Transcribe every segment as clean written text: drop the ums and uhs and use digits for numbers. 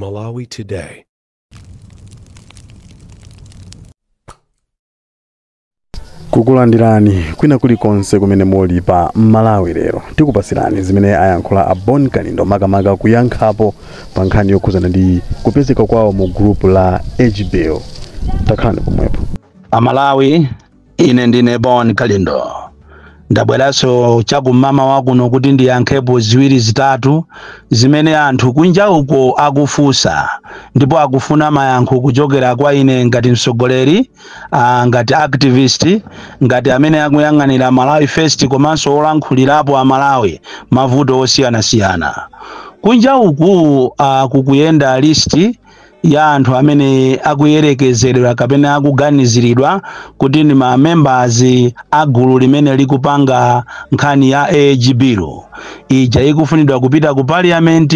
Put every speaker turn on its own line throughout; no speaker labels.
Malawi Today.
Kukulandirani kwina kulikonse kumene muli pa Malawi Lero. Tikupasirani zimene ayankhula a Bon Kalindo, makamaka kuyankhapo pa nkhani yokhuzana ndi kupezeka kwawo mu group la Age Bill. Takhalani pomwepo.
Amalawi, ine ndine Bon Kalindo. Ndabweranso chakum'mawa wakuno kuti ndiyankhepo ziwiri zitatu zimene anthu kunja uko akufunsa ndipo akufuna mayankho kuchokera kwa ine ngati mtsogoleri, ngati activist, ngati amene akuyang'anira Malawi First komanso olankhulirapo Amalawi mavuto osiyanasiyana. Kunja uku kukuyenda list ya anthu amene akuyerekezeredwa kapena akuganiziridwa kuti ndi ma members a gulu limene likupanga nkhani ya Age Bill ija ikufunidwa kupita ku parliament,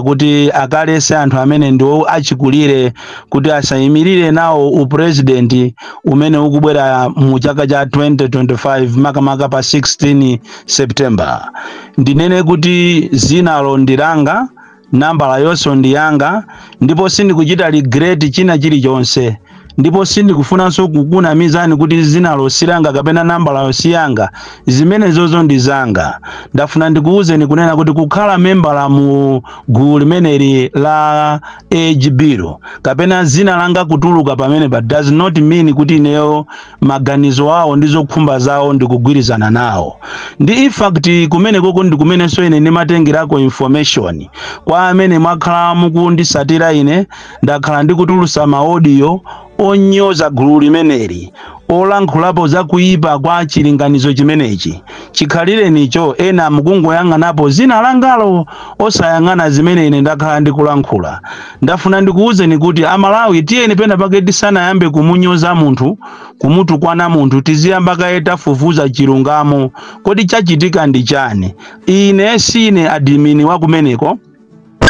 kuti akalese anthu amene ndiwo achikulire kuti asayimirire nawo upresident umene ukubwera mu chaka cha 2025, makamaka pa 16 September. Ndinene kuti zinalo ndilanga, nambala yonso ndi yanga, ndipo sindikuchita regret china chilichonse, ndipo sindikufunanso kukunamizani kuti zinalo silanga kapena nambala siyanga. Zimenezozo ndi zanga. Ndafuna ndikuwuzeni kunena kuti kukhala membala mu gulu limeneli la Age Bill kapena zina langa kutuluka pamene, but does not mean kuti ineyo maganizo awo ndi zokhumba zawo ndikugwirizana nawo. Ndi in fact kumene koko ndi kumenenso ine ndimatengerako information. Kwa amene mwakhala mukundisatira, ine ndakhala ndikutulusa ma audio onyoza gulu limeneli, olankhulapo za kuyipa kwa chilinganizo chimenechi. Chikhalirenicho ena mukungoyang'anapo zina langalo, osayang'ana zimene ine ndakhala ndikulankhula. Ndafuna ndikuwuzeni kuti Amalawi, tiyeni pena pake tisanayambe kumunyoza munthu, kumutukwana munthu, tiziyamba kaye tafufuza chilungamo. Kodi chachitika ndi chani? Ine sine admin wa kumeneko.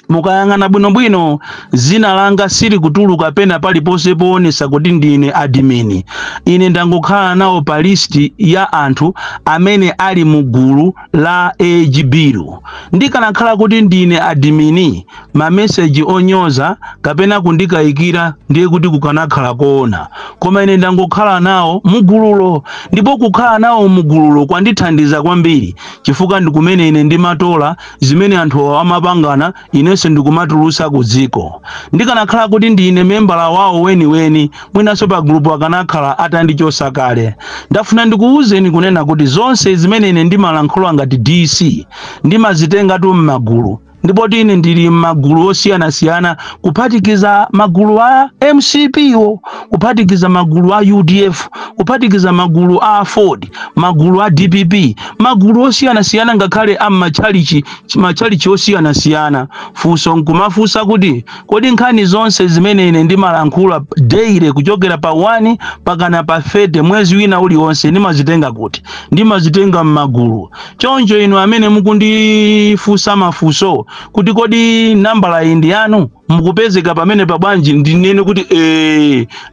Mukayang'ana bwinobwino, zina langa sili kutuluka pena paliponse poonesa kuti ndine admin. Ine ndangokhala nawo pa list ya anthu amene ali mu gulu la Age Bill. Ndikanakhala kuti ndine admin, mameseji onyoza kapena kundikayikira ndiye kuti kukanakhala koona, koma ine ndangokhala nawo mugululo. Ndipo kukhala nawo mugululo kwandithandiza kwambiri, chifukwa ndikumene ine ndimatola zimene anthu amapangana, inenso ndikumatulusa ku dziko. Ndikanakhala kuti ndine membala wawo weniweni, mwinanso pa gulupu akanakhala atandichosa kale. Ndafuna ndikuwuzeni kunena kuti zonse zimene ine ndimalankhula ngati DC ndimazitengatu m'magulu, ndipo ine ndili m'magulu osiyanasiyana, kuphatikiza magulu a MCP wo, kuphatikiza magulu a UDF, kuphatikiza magulu a Ford, magulu a DPP, magulu osiyanasiyana, ngakhale a machalichi, machalichi osiyanasiyana. Funso nkumafunsa kuti kodi nkhani zonse zimene ine ndimalankhula daily kuchokera pa 1 pakana pa 30 mwezi wina uliwonse ndimazitenga kuti? Ndimazitenga m'magulu. Choncho inu amene mukundifunsa mafunso kuti kodi nambala iyi ndi yanu, mukupezeka pamene pabwanji, ndinene kuti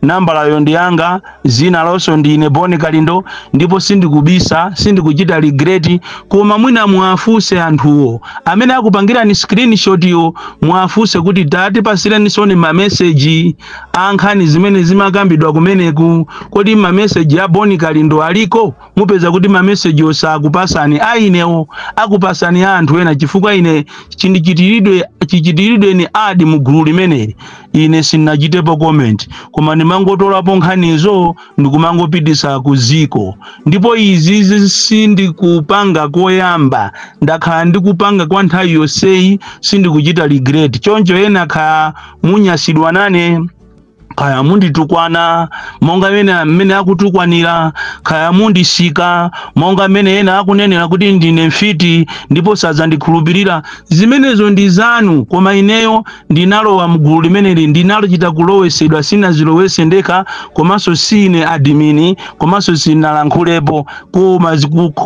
nambalayo ndi yanga, zina lonso ndine Boni Kalindo, ndipo sindikubisa, sindikuchita regret. Koma mwina muwafunse anthuwo amene akupangirani screenshot yo, muwafunse kuti tatipasireni mameseji a nkhani zimene zimakambidwa kumeneku. Kodi mameseji a Boni Kalindo aliko? Mupeza kuti mameseji osakupasani ainewo, akupasani a anthu ena, chifukwa ine chichitiridwe ni add mu gulu limeneli ine sindinachitepo comment, koma ndimangotolapo nkhanizo ndikumangopitisa ku ziko. Ndipo izi sindikupanga koyamba, ndakhala ndikupanga kwa nthawi yonseyi, sindikuchita regret. Choncho ena kaya munyasidwa nane, kaya munditukwana monga mene mmene akutukwanira, kaya mundisika monga mmene ena akunenera kuti ndine mfiti ndipo sadzandikhulupirira, zimenezo ndi zanu. Koma ineyo ndinalowa mgulu limeneli, ndinalochita kulowesedwa, sinazilowese ndekha, komanso sine admin, komanso sinalankhulepo. Koma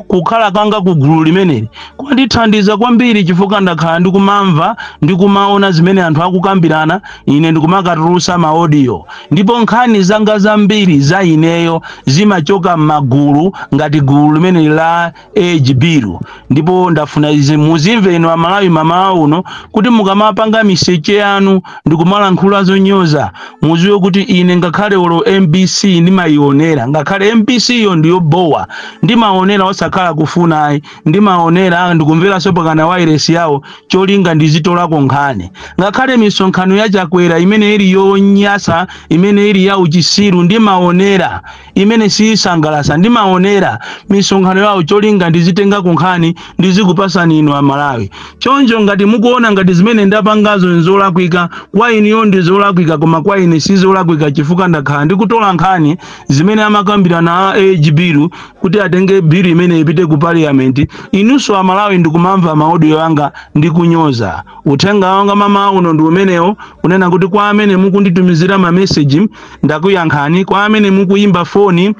kukhala kanga ku gulu limeneli kwandithandiza kwambiri, chifukwa ndakhala ndikumamva ndikumaona zimene anthu akukambirana, ine ndikumakatulusa ma audio. Bill. Ndipo nkhani zanga zambiri za ineyo zimachoka m'magulu ngati gulu limene la Age Bill. Ndipo ndafuna izi muzimve inu Amalawi mamawa uno, kuti mukamapanga miseche yanu ndikumalankhula zonyoza, muziwe kuti ine ngakhale olo MBC ndimayionera. Ngakhale MBC iyo ndiyobowa, ndimaonera, osakhala kufuna ayi, ndimaonera ndikumveranso pakana wireless yawo, cholinga ndizitolako nkhani. Ngakhale misonkhano ya Chakwera imene ili yonyasa, imene ili ya uchisiru, ndimaonera, imene siyisangalasa, ndimaonera misonkhano yawo, cholinga ndizitengako nkhani ndizikupasani inu Amalawi. Choncho ngati mukuona ngati zimene ndapangazo nzolakwika, kwa inuyo ndi zolakwika, koma kwa ine sizolakwika, chifukwa ndakhala ndikutola nkhani zimene amakambirana a age bill kuti atenge bill imene ipite ku parliament. Inunso Amalawi ndikumamva ma audio anga ndikunyoza. Uthenga wanga mama uno ndi umenewo, kunena kuti kwa amene mukunditumizira ma message, ndakuyankhani. Kwa amene mukuyimba foni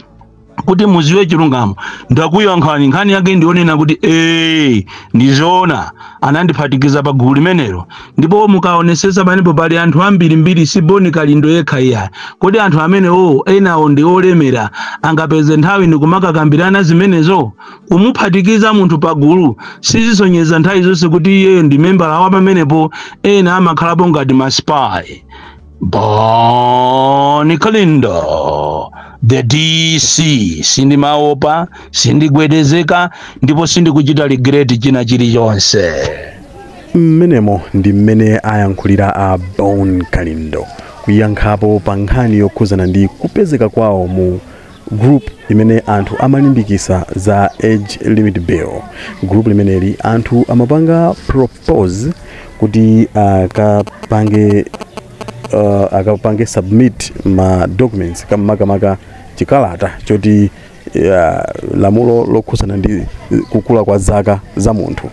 kuti muziwe chilungamo, ndakuyankhani. Nkhani yake ndionena kuti ee, ndizoona anandiphatikiza pa gulu limenelo. Ndipo mukaonesesa panepo pali anthu ambirimbiri, si Boni Kalindo yekha iya. Kodi anthu amenewo enawo ndi olemera, angapeze nthawi ndikumakakambirana zimenezo? Kumuphatikiza munthu pa gulu sizisonyeza nthawi zonse kuti iyeyo ndi membala wa pamenepo. Ena amakhalapo ngati ma spy. Boni Kalindo, the DC, sindimaopa, sindigwedezeka, ndipo sindikuchita regret china chilichonse.
Mmenemo ndi mmene ayankhulira a Bon Kalindo, kuyankhapo pa nkhani yokhuzana ndi kupezeka kwawo mu group imene anthu amalimbikisa za Age Limit Bill. Group limeneli anthu amapanga propose kuti akapange submit ma documents, makamaka chikalata choti lamulo lokhuzana ndi kukula kwa zaka za munthu.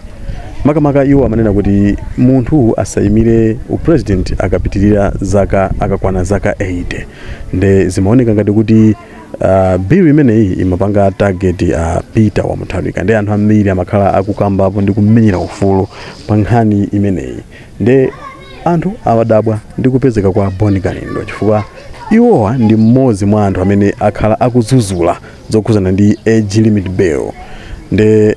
Makamaka iwo amanena kuti munthu asayimire u president akapitirira zaka, akakwana zaka 80. Nde zimaoneka ngati kuti bill imeneyi imapanga target Peter wa Mutharika. Nde anthu ambiri amakhala akukambapo ndi kumenyera ufulu pa nkhani imeneyi. Nde anthu awadabwa ndi kupezeka kwa Boni Kalindo, chifukwa iwowa ndi mmodzi mwa anthu amene akhala akuzuzula zokhuzana ndi Age Limit Bill. Nde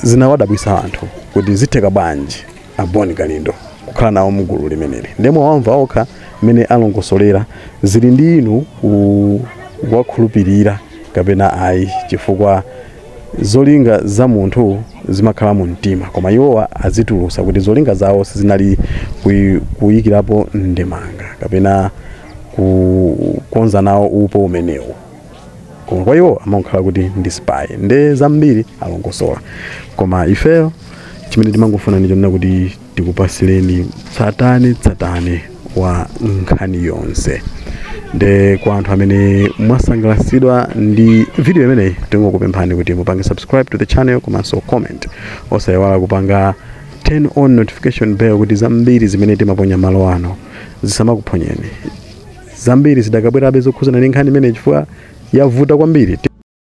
zinawadabwisa anthu kuti zitheka bwanji a Boni Kalindo kukhala nawo mgulu limeneli. Ndemwe wamva okha mmene alongosolera. Zili ndi inu kuwakhulupirira kapena ayi, chifukwa zolinga za munthu zimakhala mu mtima. Koma iwowa azitulusa kuti zolinga zawo sizinali kuyikirapo ndemanga kapena kukonza nawo upo umenewu, koma kwa iwo amakhala kuti ndi spy. Nde zambiri alongosola, koma ifeyo chimene timangofuna ndi chonena kuti tikupasireni tsatane tsatane wa nkhani yonse. Nde kwa anthu amene mwasangalasidwa ndi video imeneyi, tingokupemphani kuti mupange subscribe to the channel komanso comment, osayiwala kupanga turn on notification bell kuti zambiri zimene timaponya malo ano zisamakuphonyeni. Zambiri zidakabwerabe zokhuzana ndi nkhani imeneyi, chifukwa yavuta kwambiri.